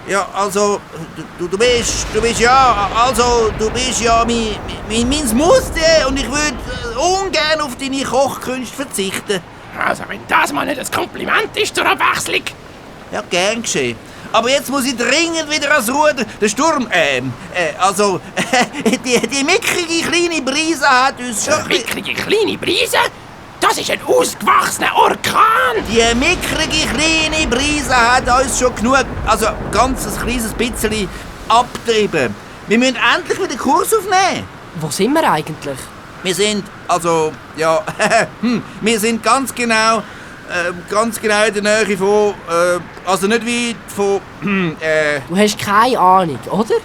Ja, also, du bist ja, also, du bist ja mein Smoothie und ich würde ungern auf deine Kochkünste verzichten. Also, wenn das mal nicht ein Kompliment ist zur Abwechslung. Ja, gern geschehen. Aber jetzt muss ich dringend wieder ans Ruder. Der Sturm, die mickrige kleine Brise hat uns schon... Mickrige kleine Brise? Das ist ein ausgewachsener Orkan! Die mickrige kleine Brise hat uns schon genug, also ganz ein kleines bisschen abgetrieben. Wir müssen endlich wieder Kurs aufnehmen. Wo sind wir eigentlich? Wir sind, also, ja, wir sind ganz genau in der Nähe von, also nicht weit von, Du hast keine Ahnung, oder?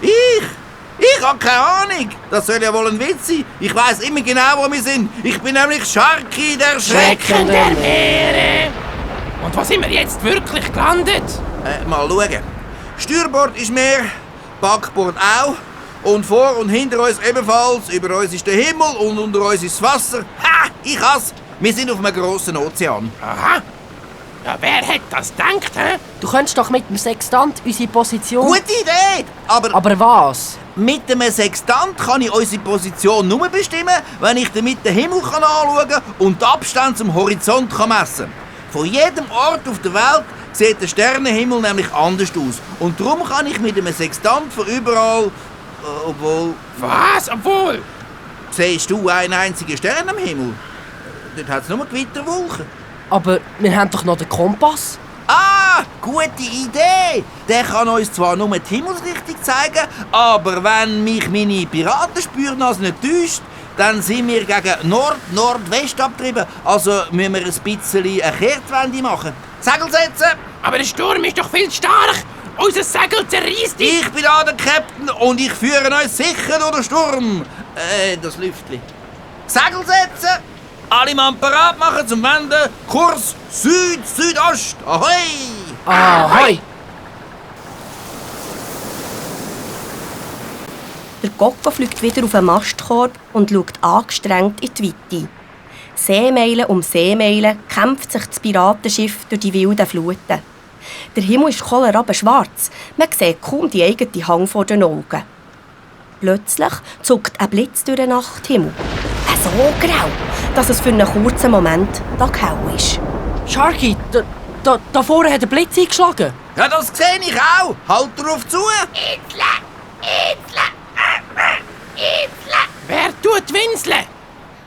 Ich habe keine Ahnung. Das soll ja wohl ein Witz sein. Ich weiss immer genau, wo wir sind. Ich bin nämlich Sharky, der Schrecken der Meere. Und wo sind wir jetzt wirklich gelandet? Mal schauen. Steuerbord ist Meer, Backbord auch. Und vor und hinter uns ebenfalls. Über uns ist der Himmel und unter uns ist das Wasser. Ha! Ich hasse. Wir sind auf einem grossen Ozean. Aha. Ja, wer hätte das gedacht, hä? Du könntest doch mit dem Sextant unsere Position... Gute Idee! Aber was? Mit dem Sextant kann ich unsere Position nur bestimmen, wenn ich damit den Himmel anschauen kann und den Abstand zum Horizont messen kann. Von jedem Ort auf der Welt sieht der Sternenhimmel nämlich anders aus. Und darum kann ich mit dem Sextant von überall... obwohl... Was? Obwohl? Siehst du einen einzigen Stern am Himmel? Dort hat es nur Gewitterwolken. Aber wir haben doch noch den Kompass. Ah, gute Idee! Der kann uns zwar nur die Himmelsrichtung zeigen, aber wenn mich meine Piratenspürnase nicht täuscht, dann sind wir gegen Nord-Nordwest abgetrieben. Also müssen wir ein bisschen eine Kehrtwende machen. Segel setzen! Aber der Sturm ist doch viel stark! Unser Segel zerreißt dich! Ich bin da der Captain und ich führe uns sicher durch den Sturm. Das Lüftli. Segel setzen! Alle Mann parat machen zum Wenden. Kurs Süd-Südost. Ahoi! Ahoi! Der Gocko fliegt wieder auf den Mastkorb und schaut angestrengt in die Weite. Seemeilen um Seemeilen kämpft sich das Piratenschiff durch die wilden Fluten. Der Himmel ist kohlrabenschwarz. Man sieht kaum die eigene Hang vor den Augen. Plötzlich zuckt ein Blitz durch den Nachthimmel. So grau, dass es für einen kurzen Moment taghell ist. Sharky, da vorne hat der Blitz eingeschlagen. Ja, das sehe ich auch. Halt drauf zu. Wer tut winseln?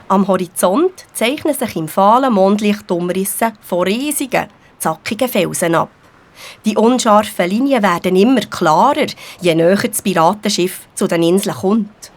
Am Horizont zeichnen sich im fahlen Mondlicht Umrisse von riesigen, zackigen Felsen ab. Die unscharfen Linien werden immer klarer, je näher das Piratenschiff zu den Inseln kommt.